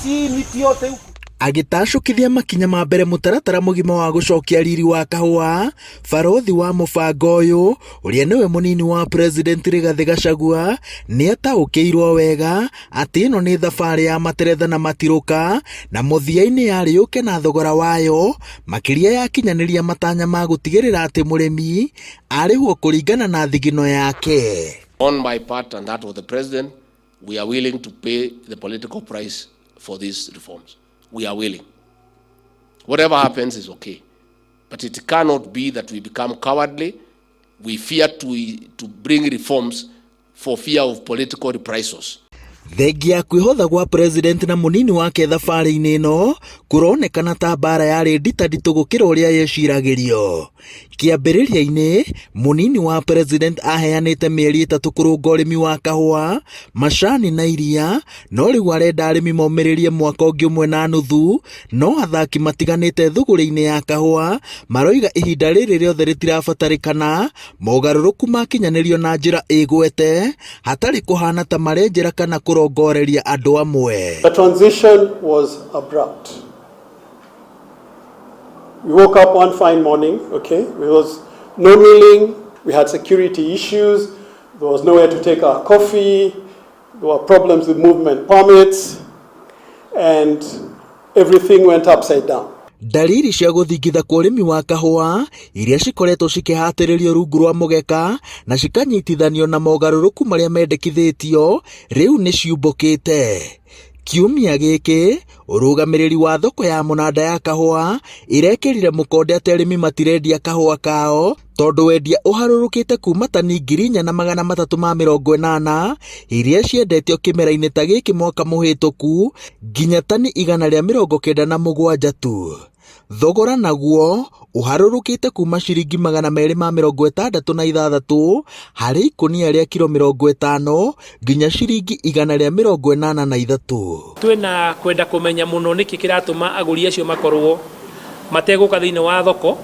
Si miti yote huku. Agĩtacũkithia makinya ma mbere mũtaratara mũgima wa gũcokia riri wa kahũa, barothi wa mũbango ũyũ ũrĩa nĩwe mũnini wa President Rigathĩ Gachagua nĩataũkĩirwo wega atĩ ĩno nĩ thabarĩ ya materetha na matirũka na mũthia-inĩ yarĩ yũke na thogora wayo makĩria yakinyanĩria matanya ma gũtigĩrĩra atĩ mũrĩmi arĩhwo kũringana na thigino yake. On my part and that of the president, we are willing to pay the political price for these reforms. We are willing. Whatever happens is okay. But it cannot be that we become cowardly. We fear to bring reforms for fear of political reprisals. Thengia ya kwĩhotha gwa president na mũnini wake thabarĩ-inĩ ĩno kũronekana ta mbara yarĩ nditanditũ gũkĩra ũrĩa yeciragĩrio. Kĩambĩrĩria-inĩ mũnini wa president aheanĩte mĩeri 3 kũrũnga ũrĩmi wa kahũa, macani na iria, no rĩu arenda arĩmi momĩrĩrie mwaka ũngĩ 1.5, no athaki matiganĩte thũgũrĩ-inĩ ya kahũa maroiga ihinda rĩrĩ rĩothe rĩtirabatarĩkana mogarũrũku makinyanĩrio na njĩra ĩgwete hatarĩ kũhana ta marenjera kana kũrongoreria andũ amwe. The transition was abrupt. We woke up one fine morning, okay, there was no milling, we had security issues, there was nowhere to take our coffee, there were problems with movement permits, and everything went upside down. Ndariri cia gũthingitha kwa ũrĩmi wa kahũa iria cikoretwo cikĩhatĩrĩrio rungu rwa mũgeka na cikanyitithanio na mogarũrũku marĩa mendekithĩtio rĩu nĩ ciumbũkĩte. Kiumia gĩkĩ ũrũgamĩrĩri wa thoko ya mũnanda ya kahũa ĩrekĩrire mũkonde atĩ arĩmi matirendia kahũa kao tondũ wendia ũharũrũkĩte kuma tani 4380 iria ciendetio kĩmera-inĩ ta gĩkĩ mwaka mũhĩtũku nginya tani 197 tu. Thogora naguo ũharũrũkĩte kuma ciringi 266 harĩ ikũnia rĩa kiro 50 nginya ciringi 183. Twĩna kwenda kũmenya mũno nĩkĩ kĩratũma agũri acio makorwo mategũka thĩinĩ wa thoko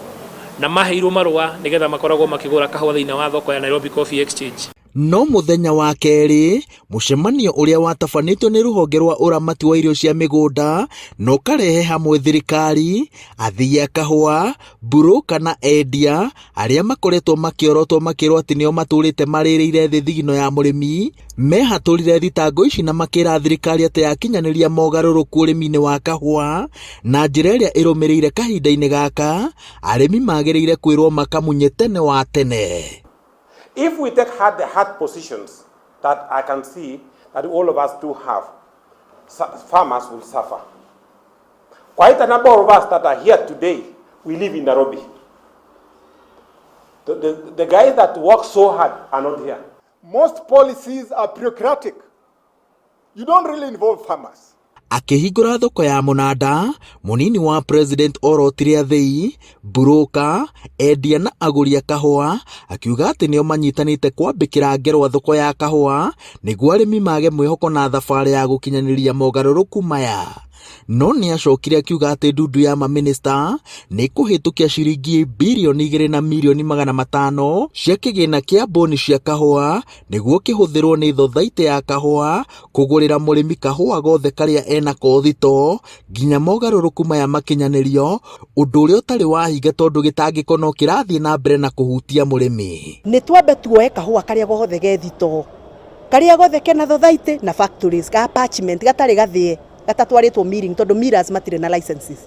na maheirwo marũa nĩgetha makoragwo makĩgũra kahũa thĩinĩ wa thoko ya Nairobi Coffee Exchange. No mũthenya wa kerĩ mũcemanio ũrĩa watabanĩtio nĩ rũhonge rwa ũramati wa irio cia mĩgũnda na ũkarehe hamwe thirikari, athii a kahũa, mburũka na endia arĩa makoretwo makĩorotwo makĩrwo atĩ nĩo matũrĩte marĩrĩire thĩ thigino ya mũrĩmi mehatũrire thitango ici na makĩra thirikari atĩ yakinyanĩria mogarũrũku ũrĩmi-inĩ wa kahũa na njĩra ĩrĩa ĩrũmĩrĩire kahinda-inĩ gaka arĩmi magĩrĩire kwĩrwo makamunye tene wa tene. If we take hard the hard positions that I can see that all of us do have, farmers will suffer. Quite a number of us that are here today, we live in Nairobi. The guys that work so hard are not here. Most policies are bureaucratic. You don't really involve farmers. Akĩhingũra thoko ya mũnanda mũnini wa president orotire athĩi, mburũka, endia na agũri a kahũa akiuga atĩ nĩo manyitanĩte kwambĩkĩra ngerwa thoko ya kahũa nĩguo arĩmi mage mwĩhoko na thabarĩ ya gũkinyanĩria mogarũrũku maya. No nĩacokire akiuga atĩ ndundu ya mamĩnĩsta nĩ kũhĩtũkia ciringi birioni 2 na mirioni 500 cia kĩgĩna kĩa mbũni cia kahũa nĩguo kĩhũthĩrwo nĩ thothaitĩ ya kahũa kũgũrĩra mũrĩmi kahũa gothe karĩa enako thito nginya mogarũrũku maya makinyanĩrio, ũndũ ũrĩa ũtarĩ wahinga tondũ gĩtangĩko no kĩrathiĩ na mbere na kũhutia mũrĩmi. Nĩ twambe tuoe kahũa karĩa gothe ge thito, karĩa gothe kena thothaitĩ na factories ka parchment gatarĩ gathĩe gatatwarĩtwo milling tondũ millers matirĩ na licenses.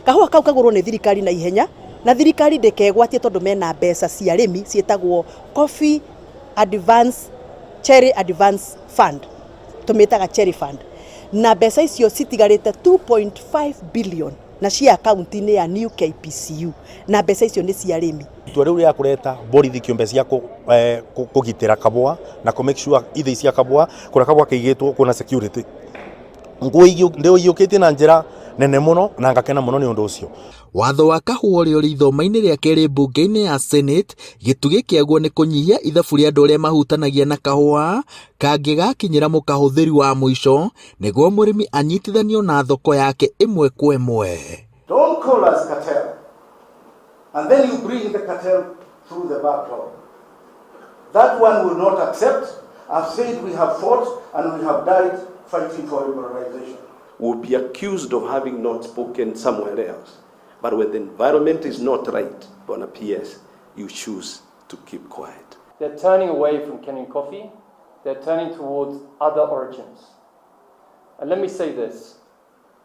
Kahũa kau kagũrwo nĩ thirikari na ihenya na thirikari ndĩkegwatie tondũ mena mbeca cia arĩmi ciĩtagwo Coffee Advance, Cherry Advance Fund, tũmĩtaga Cherry Fund, na mbeca icio citigarĩte 2.5 billion na cia akaunti-inĩ ya New KPCU na mbeca icio nĩ cia arĩmi. Itua rĩu rĩa kũreta borithi kĩũmbe cia kũgitĩra kabũa na kũ make sure ithĩi cia kabũa kũrĩa kabũa kaigĩtwo kwĩna security ndĩũiyũkĩtie na njĩra nene mũno na ngakena mũno nĩ ũndũ ũcio. Watho wa kahũa ũrĩa ũrĩ ithoma-inĩ rĩa kerĩ mbunge-inĩ ya Senate gĩtugĩ kĩaguo nĩ kũnyihia ithabu rĩa andũ arĩa mahutanagia na kahũa kangĩgakinyĩra mũkahũthĩri wa mũico nĩguo mũrĩmi anyitithanio na thoko yake ĩmwe kwa ĩmwe. Don't call us cartel. And then you bring the cartel through the back door. That one will not accept. I've said we have fought and we have died fighting for liberalization. Will be accused of having not spoken somewhere else. But when the environment is not right, Bwana PS, you choose to keep quiet. They're turning away from Kenyan coffee. They're turning towards other origins. And let me say this.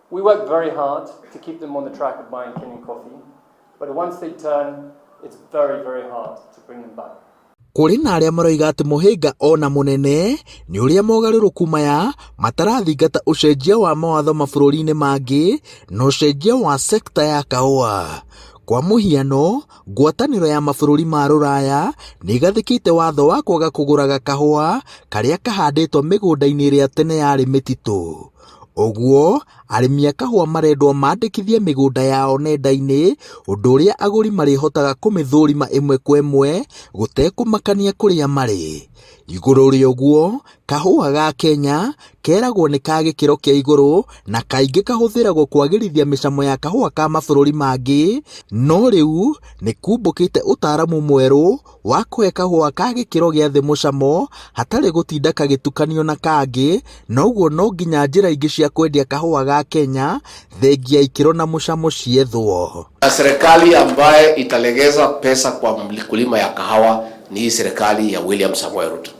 We work very hard to keep them on the track of buying Kenyan coffee. But once they turn, it's very, very hard to bring them back. Kũrĩ na arĩa maroiga atĩ mũhĩnga ona mũnene nĩ ũrĩa mogarũrũku maya matarathingata ũcenjia wa mawatho mabũrũri-inĩ mangĩ na ũcenjia wa sekta ya kahũa. Kwa mũhiano, ngwatanĩro ya mabũrũri ma rũraya nĩ ĩgathĩkĩte watho wa kwaga kũgũraga kahũa karĩa kahandĩtwo mĩgũnda-inĩ ĩrĩa tene yarĩ mĩtitũ. Ũguo, arĩmi a kahũa marendwo mandĩkithie mĩgũnda yao nenda-inĩ ũndũ ũrĩa agũri marĩhotaga kũmĩthũrima ĩmwe kwa ĩmwe gũtekũmakania kũrĩa marĩ. Igũrũ rĩa ũguo, kahũa ga Kenya keragwo nĩ ka gĩkĩro kĩa igũrũ na kaingĩ kahũthĩragwo kwagĩrithia mĩcamo ya kahũa ka mabũrũri mangĩ, no rĩu nĩ kumbũkĩte ũtaaramu mwerũ wa kũhe kahũa ka gĩkĩro gĩa thĩ mũcamo hatarĩ gũtinda kagĩtukanio na kangĩ, na ũguo no nginya njĩra ingĩ cia kwendia kahũa ga Kenya thengia ikĩro na mũcamo ciethwo. Na serikali ambaye italegeza pesa kwa mkulima ya kahawa ni hii serikali ya William Samoei Ruto,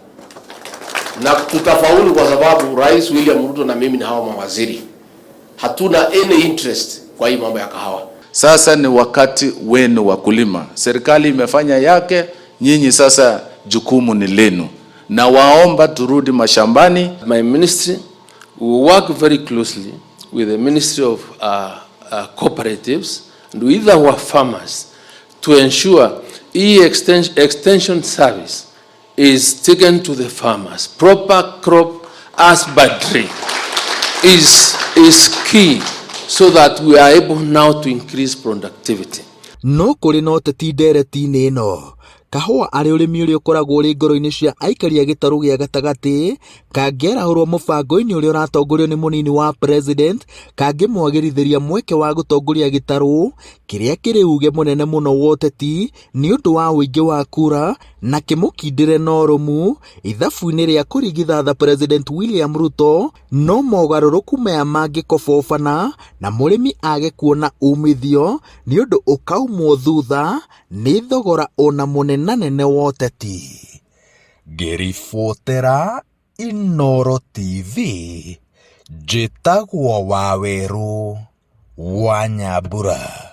na tutafaulu kwa sababu Rais William Ruto na mimi na hawa mawaziri hatuna any interest kwa hii mambo ya kahawa. Sasa ni wakati wenu wakulima. Serikali imefanya yake, nyinyi sasa jukumu ni lenu, na waomba turudi mashambani. My ministry will work very closely with the Ministry of Cooperatives and with our farmers to ensure e-extension service is taken to the farmers. Proper crop husbandry is key so that we are able now to increase productivity. No kũrĩ na ũteti ndereti-inĩ ĩno, kahũa arĩ ũrĩmi ũrĩa ũkoragwo ũrĩ ngoro-inĩ cia aikari a gĩtarũ gĩa gatagatĩ kangĩarahũrwo mũbango-inĩ ũrĩa ũratongorio nĩ mũnini wa president kangĩmwagĩrithĩria mweke wa gũtongoria gĩtarũ kĩrĩa kĩrĩ uge mũnene mũno wa ũteti nĩ ũndũ wa ũingĩ wa kura na kĩmũkindĩre na ũrũmu ithabu-inĩ rĩa kũringithatha President William Ruto no mogarũrũku maya mangĩkobobana na mũrĩmi age kuona umithio nĩ ũndũ ũkaumwo thutha nĩ thogora ona mũnenanene wa ũteti. Ngĩribotera Inooro TV njĩtagwo Wawerũ wa Nyambura.